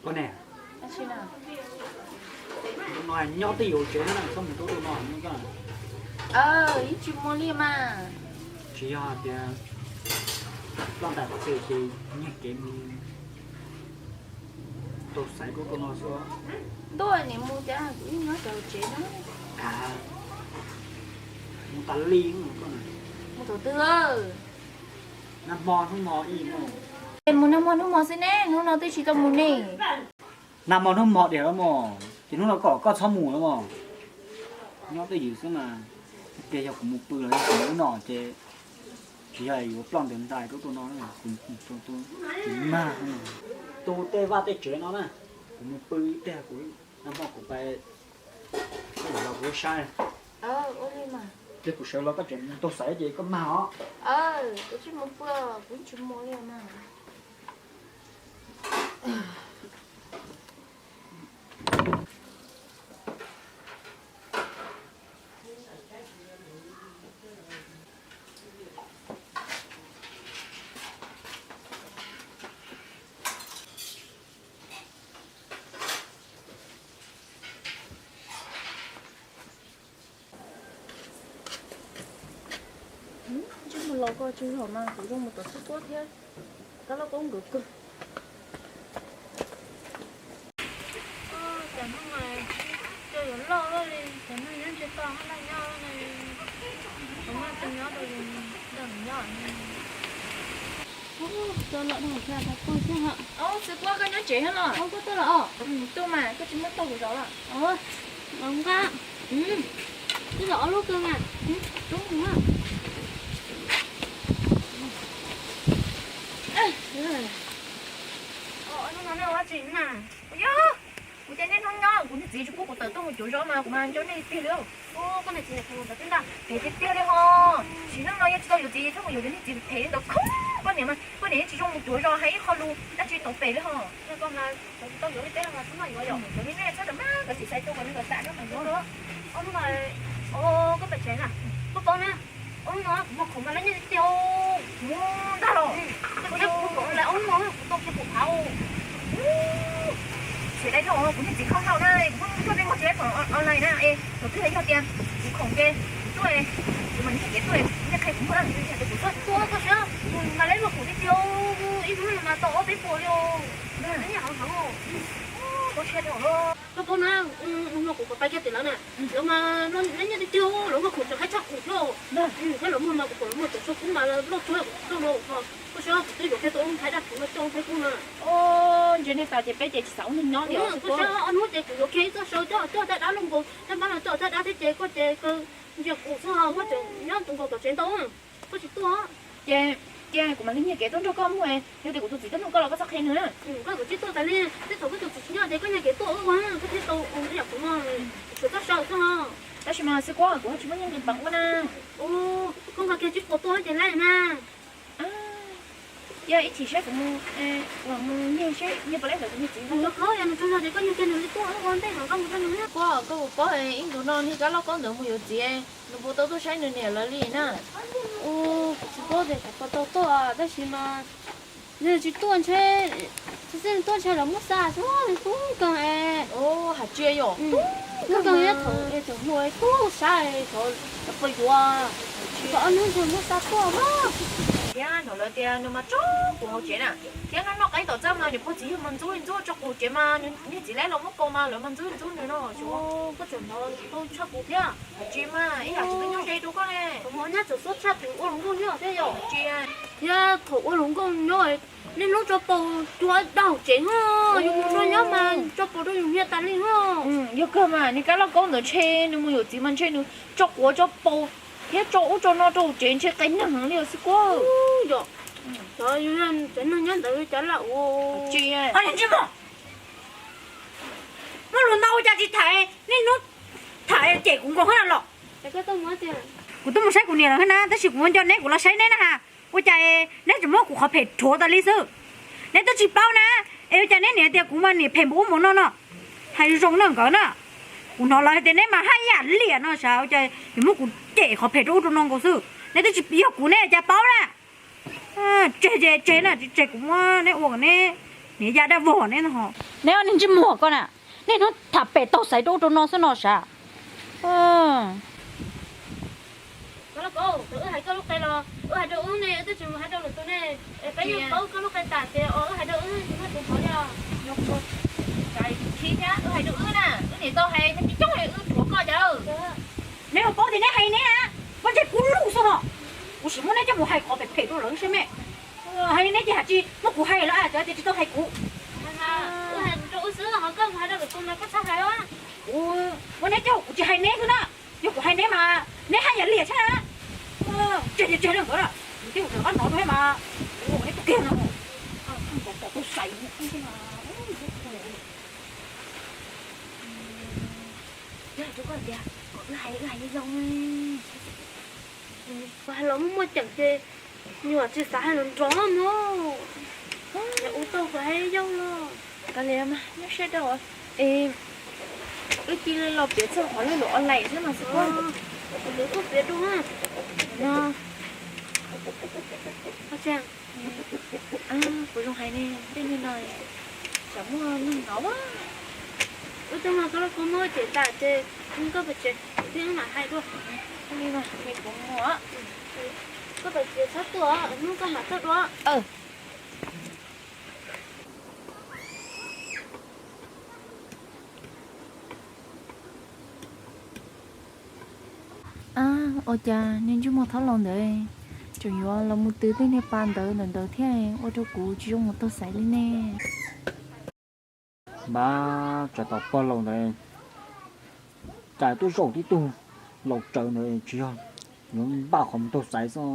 Ne, tus no nyob twj ywm tsev na, txhob mus rau tus no no. Yeej tsis muaj li mas. Tsis yog hais tias ploj ntais qhov twg ces nyiag kev mus tau xaiv rau tus no xwb. Ntuj, nim mus cas kuv yeej nyob rau tsev na. Mus tas li. Mus thaum twg? Nag hmo hnub no ib mus. Mus nag hmo hnub hmo xwb ne, hnub no twb tsis tau mus ne. Nag hmo hnub hmo diam los mas, ces hnub no kom koj txhob mus los mas. Nyob twj ywm xwb mas, tias yog kuv mus pw los yog kuv mus ub no ces tsis yog yuav ploj ntais rau tus no, kuv tsis mag. Tu tej vaj tej tsev no na, kuv mus pw ib teg kuv, nag hmo kuv pais los kuv saib. Ces kuv sawv los koj tseem mus tau xaiv ces koj mag os. Kuv tsis mus pw, kuv tsis mus li mas. Ntsej muag los koj tsis zog mas kuv zoo mus tom xub tuab thiab. Kab lauj kaub nkawd kawg. Cas hnub no cov yuav loj loj li, cas hnub nyob ntshe toj hab laj nyob na, kuv muaj tus nyob rau ntawm nyob. Cov loj dhau thiab, tau koj thiab hos. Txiv Kuab, koj nyob tsev thiab los? Koj tuaj los os. Tuaj mas, koj tsis muab tau kuv zov los? Los nqa. Twb zov ob lub kawg mas. Hnub no nej ua tsi na? Yog, kuv ces niaj hnub nyob kuv niag txiv tsis pub kuv tawm tuaj mus cuav zov mas kuv mas nco nej tiag li. Koj niag txiv phem tiag tiag li hos. Sim neej no yog tsis tau yuav txiv thiab mus yuav cov niag txiv phem li ntawd khoom. Koj niam mas koj niam yeej tsis zoo mus cuav zov hais ib qho lus dab tsi tau pem li hos. Tsis tau yuav li peb mas txhob maj yuav yom, cov li nej txhob ram mas koj txiv sai tuaj kom nej kov xav rau mas yuav. Ob hnub no, koj pais tsev na, koj paub na, ob hnub no kuv muag khoom mas lawv nyiaj tiag tiag, kuv muag ntag los. Kuv nyob kuv khoom lawv ob hnub no kuv tau kiag pum phav. Xyem dai dhau kuv niag txiv khoom dhau na, kuv muab tuaj peb nkaug tsis laib khoom online na es thaum twg yog tias kuv khoom ces kuv tuaj, kuv mam nyiag kev tuaj, nyiag qhia kuv muag, kuv tuaj koj saib, mas lawv muag khoom tiag tiag, ib hnub no mas tau ob peb puas li os. Lawv nyiaj heev heev. Koj paub na, hnub no kuv pais kiag tim lawv na, lawv mas lawv nyiaj tiag tiag, lawv muag khoom tseem qab tshaj kuv thiab. Thiab lawv muag mas kuv pom lawv muag tseem tshaj kuv mas loj tsuag kuv txoj no, koj saib kuv twb yuav kiag tau lub nthaiv dab phem no coj peb pub na. Ntshe nej tas ces peb ces tsis xav ua neeg nyob li os. Koj saib ob hnub ces kuv yuav kiag ib txoj saw coj coj caj dab loj nkaus, caj dab no coj caj dab thiab ces koj ces kaw ntsia kuv xwb, koj tseem nyob tus nkaus tom tsev ntau, koj tsis tuaj. Ces cia kuv mam li nyiag kev tuaj nrog koj mus, yog tias kuv tus txiv tuaj nug koj los koj txhob qhia nws. Koj tus txiv tuaj tas li, tej thaum koj tus txiv tsis nyob ces koj nyiag kev tuaj ua, koj thiaj tau ua ib yam kuv no, tshuav txoj saw xwb. Tab sis mas xib kuab kuv ho tsis muaj nyiaj nqi peev ua na. Koj nqa kiag tsib puas tuaj ces laij mas. Cia ib chim saib kuv mus, kuv mam mus nyiag seb nyiag puas laib ntawm kuv niag txiv. Yog koj, yog nws tsaug zog ces koj nyiag kiag nws li tuaj ua ntej mas koj mus rau nws. Kuab, koj puas paub ib ntus no niag kab lauj kaub ntawd mus yuav txiv, nws puas tau tuaj saib nws niam lawv li na? Kuv tsis paub tias kuv puas tau tuaj, tab sis mas nws tsis tuaj ntshe, tsis xij nws tuaj ntshe lawv muab xa xwb, nws tub kawg es. Hais tsia yom, tub kawg, thaum tseem hluas tub sab, thaum lawv puas yuav, thaum ob hnub ntshe muab xa tuaj mas. Thiab thaum lawv tias nws mas tso quav hauv tsev na, thiab noj noj qab tom txaj mas niam pog txiv yawg mas ntxub ntxub tso quav hauv tsev mas niag txiv laib los muab kaus mas lawv mas ntxub ntxub nws no. Koj tseem hnov tau tshaj kuv thiab. Tsis mas ib yam kuv twb nyob ze rau koj ne. Kuv hnov nyab tseem suab tshaj kuv ua hluas nkauj nyob thiab yom. Tsis. Thiab thaum ua hluas nkauj nyob, niaj hnub tso paus cuag dab hauv tsev ho, yus mus nrog nyob mas tso paus rau yus niag tas li ho. Yog kawg mas niag kab lauj kaub ntawd ntshe nws mus yuav txiv mas ntshe nws tso quav tso paus thiab tso ub tso no rau hauv tsev ntshe qe neeg heev li os xib kuab. Yog, cov yus tsev neeg nyob ntawd cas lam ua. Tsis. Ntsej muag, muaj lus ntau ua cas tsis tham, niaj hnub tham cem kuv nkaus hab los. Kuv tuaj mus saib kuv niam lawm hab na, tab sis kuv nco neb kuv los saib neb na has. Ua cas neb tseem muab kuv qhov phem rhuav tas li xwb? Neb twb tsis paub na, es ua cas neb niam tias kuv mas niam phem npaum ub npaum no no? Hais zoo zoo na nkawd na, kuv hnov lawv hais tias neb mas haj yam liam no sas, ua cas yuav muab kuv cem qhov phem rau ub rau no nkaus xwb? Neb twb tsis yog kuv neb cas paub na. Tseg ces tseg na, tsis tseg kuv muab neb ua kom neb Niag yaj dab vog neb no, neb ob niag ntsej muag ko na, niaj hnub tham pem taug xaiv rau ub rau no xwb no sav. Koj los, wb hais koj lub qe los wb hais rau wb ne, wb twb tsis mus hais rau lwm tus ne. Es peb yeej paub koj lub qe tas tias wb hais rau wb tsis muaj tus hov li os. Wb hais rau wb na, wb niam tau hais coob coob li wb thuam koj cas. Neb mus paub tias neb hais neb na, pob ntseg kub lug xwb no. Kuv sim muab neb coj mus hais qhov phem phem rau lawv saib me. Hais neb ces hais tsis muab kuv hais los cov tias tsis tau hais kuv. Wb hais rau wb xwb ho koj mus hais rau lwm tus mas koj txhob hais os. Kuv muab neb coj kuv tsis hais neb xwb na. Yog kuv hais neb mas neb haj yam liam thiab na. Tseg tseg li nkawd, nws twb mus rov qab hnov rau thiab mas. Kuv ua neb tub kiag no. Pom tus xaiv. Yog hais rau koj tias kom wb hais, wb hais zoo zoo. Kuv hais los muaj muaj ceem ces nyuam tsis xav hais los nrov no. Yog ua tau kuv hais zoo los. Kav liam mas nyob siab rau es wb cia li los piav txog qhov lej lus online xwb mas xwb. Kuv mus ua piav rau no. Kuv zoo hais ne, tej niag no tsam muaj neeg hnov. Wb twb mas koj los koj muab cem tas ces hnub koj pais tsev kuv thiaj mam hais dua. Li mas kuv mus. Koj pais tsev txhob tuaj, hnub koj mam tuaj dua. Ab, ua cas niag ntsej muag thaub laus ntawd tseem yuav los mus twv tej niag pa ntawd ntawm ntawd thiab ua rau kuv tsis zoo mus taug xaiv li ne. Npab, tsam tos pog laus ntawd cas tuaj zaum tib tug laus tsawv ntawd tsis yog yuav npaj qhov mus taug xaiv xwb.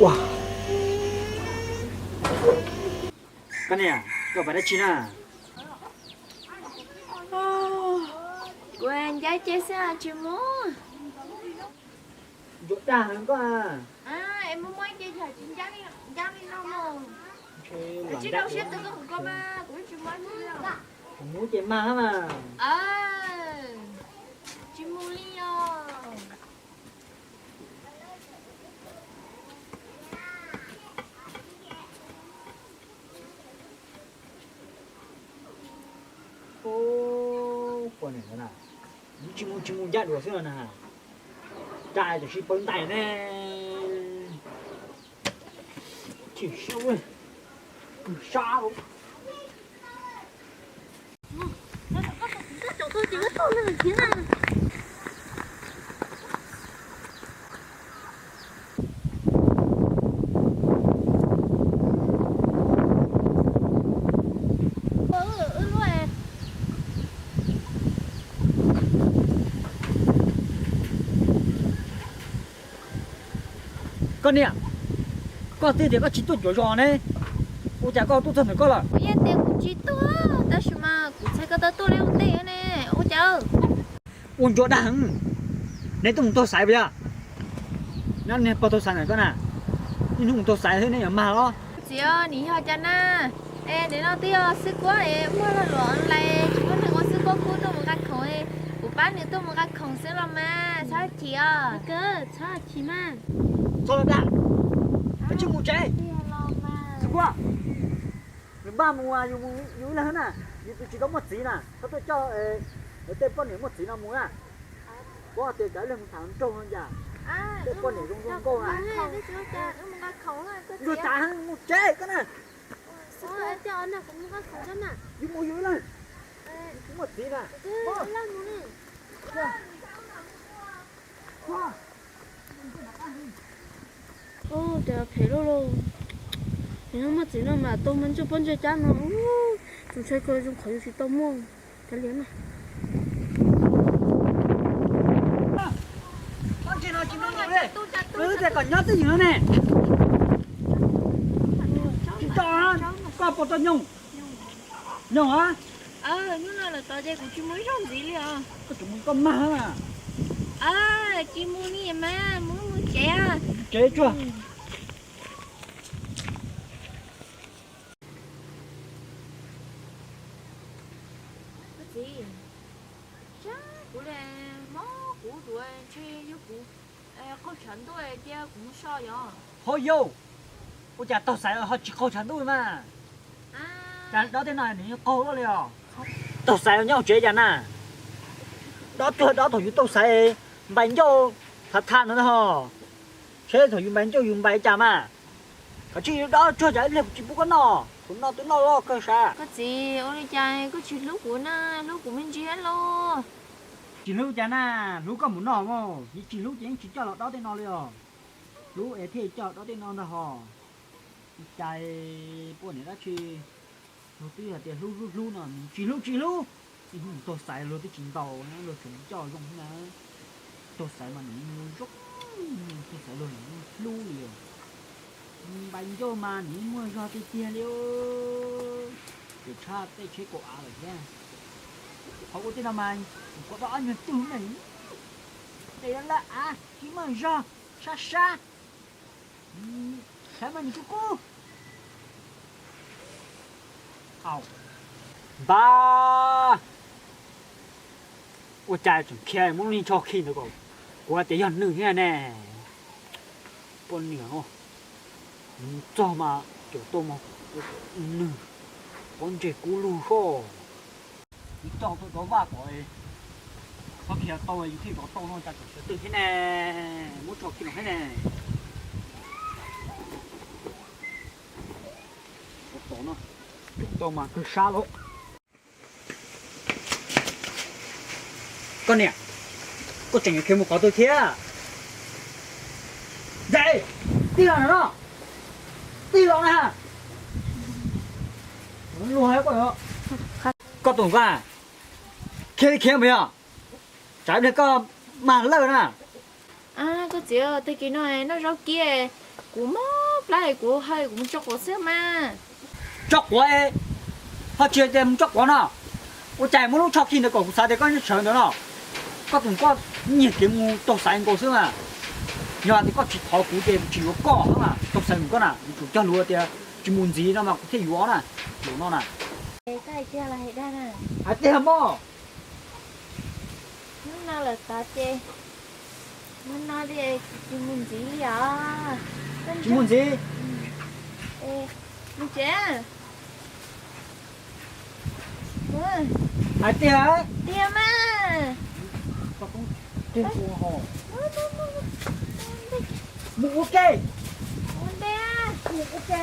Ua, koj niam, koj pais dab tsi na? Kuv ncab ce xwb tsis mus. Ntsuag dag heev koj. Es muaj muaj ib ce yog tsis ncab li no mus. Tsis rau siab twg koj mus ko mas kuv tsis mus li. Kuv mus ces mag mas. Tsis mus li os. Ub, poj niam ntawd na, tsis mus tsis mus ncaj dua xwb no na. Cas tam sim pawv ntais ne. Chim siab, sab. Koj niam, koj twb tias koj tsis tuaj cuav zos ne, ua cas koj tuaj txog ntawm koj lawm? Kuv yeej tias kuv tsis tuaj, tab sis mas kuv txhais koj tau tuaj li ua ntej ne, ua cas? Ua ntsuag dag heev, neb tuaj mus taug xaiv puas yog? Neb pog taug xaiv ntawm koj na, niaj hnub mus taug xaiv xwb neb yuav mag los? Txiv, nws yog cas na? Es nim no twb yog xwb kuab es muaj lag luam online, tsis muaj neeg ua xwb kuab kub tuaj mus nqa khoom, kuv pab nws tuaj mus nqa khoom xwb los mas, txhob chim os. Txhob chim mas. Txhob dag, koj tsis mus tsev. Xwb kuab, nws npaj mus, yus ib leeg na, yus tus tsis tau muaj txiv na, koj tuaj coj tej poj niam muaj txiv no mus na. Kuv tias cov ib leeg mus tham nraug no cas, tej poj niam zoo zoo nkauj na. Ntuag tas mus tsev koj na. Yus mus yus ib leeg, yus tsis muaj txiv na. Ua cas phem luaj lauj. Yus muaj txiv no mas tau mas ntsuag pob ntseg cab no, tsis ntshai kawg zoo qhov yus tsis tau muaj. Kav liam na. Pob ntseg no tsis muaj nyoog li, nws tias kom nyob twj ywm no ne. Tsis tau, koj puas tau nyoog? Nyob a. Hnub no lawm tod ces kuv tsis mus ib zaug ntxiv li os. Koj tseem mus koj mag na. Tsis mus li mas mus mus tsev. Tsev tsuag. Koj txiv, sab kuv li, mob kuv duav ntshe yog kuv qaug tshav ntuj cia kuv mus so yog. Hov yau, ua cas taug xaiv ho tsis qaug tshav ntuj mas? Cas dob tej no nws yuav qaug luaj li os? Taug xaiv nyob tsev cas na? Dob tsuag dob thaum yus taug xaiv npai ncauj thav tha no na ho. Seb thaum yus npai ncauj yus npai cas mas. Koj tsis dob tsuag cas ib pliag kuv tsis pub koj noj, kuv noj twb noj loj kawg sav. Koj txiv, ua li cas koj tsis hlub kuv na, hlub kuv me ntsis thiab los? Tsis hlub cas na, hlub koj mus noj mas, yus tsis hlub ces yeej tsis coj los dob tej no li os. Hlub es thiaj coj los dob tej no ntag hos. Cas poj niam dab tsi, luag twb hais tias hlub hlub hlub no, tsis hlub tsis hlub. Taug xaiv luag twb tsis ntaus na, luag tseem coj zoo na. Taug xaiv mas nws zoo, taug xaiv luag nws hlub li os. Npai ncauj mas nws muaj zog tiag tiag li. Ces tshaj tej tsheb kaum av lawm thiab. Qhov ua tej no mas kuv dob ob nyuag tug ne, tej laj av tsis muaj zog, sab sab. Saib mas nws kub kub. Npab, ua cas tseem khiav muab lub niag tsho khi ntawd kom kuv tias yog nws thiab ne. Poj niam no, nws mus txog mas caum tau mas nws pob ntseg kub lug soj. Yus coj tuaj rov vaj kom txhob khiav tau, yus thiaj rov tau no cas tseem sawv twg thiab ne. Muab tsho khi los thiab ne. Tom no, caum tau mas kawg sab lauj. Koj niam, koj tseem yuav khiav mus qhov twg thiab? Ntxawm, tij los no, tij los na. Luag koj, koj tus koj, khiav li khiav mus yog, tsam ib pliag koj mag lawj na. Koj txiv, tag kis no noj zaub kiag, kuv mob plab kuv hais kuv mus tso quav xwb mas. Tso quav, ho tsis tias mus tso quav no. Ua cas muab lub tsho khi ntawd kom kuv xav tias koj sawv ntawd no. Koj tus koj nyiag kev mus taug xaiv nkaus xwb mas. Yog tias koj tsis thov kuv ces kuv tsis yuav koj mas, taug xaiv mus koj na, kuv tsum cog lus tias tsis mus ntxiv no mas kuv thiaj yuav na, lus no na. Hais tiag mog. Hnub no lawm tod ces hnub no li tsis mus ntxiv li os. Tsis mus ntxiv. Mus tsev. Hais tiag. Tiag mas. Mus ua ke. Mus ua ke.